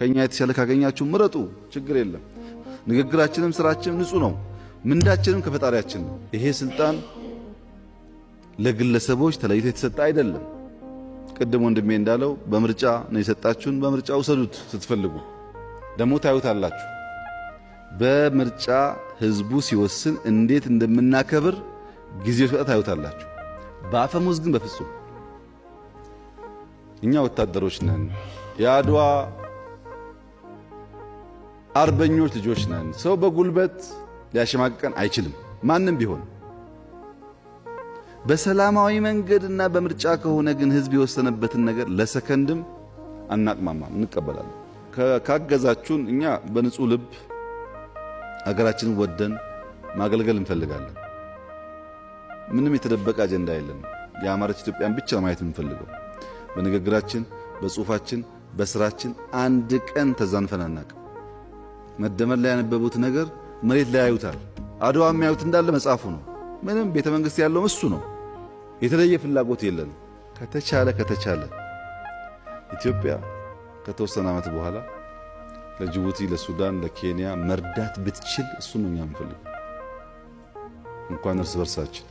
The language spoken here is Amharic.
ከኛ የተሻለ ካገኛችሁ ምረጡ፣ ችግር የለም። ንግግራችንም ስራችንም ንጹህ ነው። ምንዳችንም ከፈጣሪያችን ነው። ይሄ ስልጣን ለግለሰቦች ተለይቶ የተሰጠ አይደለም። ቅድም ወንድሜ እንዳለው በምርጫ ነው የሰጣችሁን፣ በምርጫ ውሰዱት። ስትፈልጉ ደግሞ ታዩታላችሁ። በምርጫ ህዝቡ ሲወስን እንዴት እንደምናከብር ጊዜው ሲመጣ ታዩታላችሁ። በአፈሙዝ ግን በፍጹም። እኛ ወታደሮች ነን። የአድዋ አርበኞች ልጆች ነን። ሰው በጉልበት ሊያሸማቅቀን አይችልም፣ ማንም ቢሆን። በሰላማዊ መንገድ እና በምርጫ ከሆነ ግን ህዝብ የወሰነበትን ነገር ለሰከንድም አናቅማማም፣ እንቀበላለን። ካገዛችሁን እኛ በንጹህ ልብ ሀገራችንን ወደን ማገልገል እንፈልጋለን። ምንም የተደበቀ አጀንዳ የለንም። የአማረች ኢትዮጵያን ብቻ ማየት የምንፈልገው በንግግራችን፣ በጽሁፋችን፣ በስራችን አንድ ቀን ተዛንፈን አናውቅም። መደመር ላይ ያነበቡት ነገር መሬት ላይ ያዩታል። አድዋ የሚያዩት እንዳለ መጽሐፉ ነው። ምንም ቤተ መንግስት ያለውም እሱ ነው። የተለየ ፍላጎት የለንም። ከተቻለ ኢትዮጵያ ከተወሰነ ዓመት በኋላ ለጅቡቲ፣ ለሱዳን፣ ለኬንያ መርዳት ብትችል እሱን ነው እኛ የምንፈልገው፣ እንኳን እርስ በርሳችን።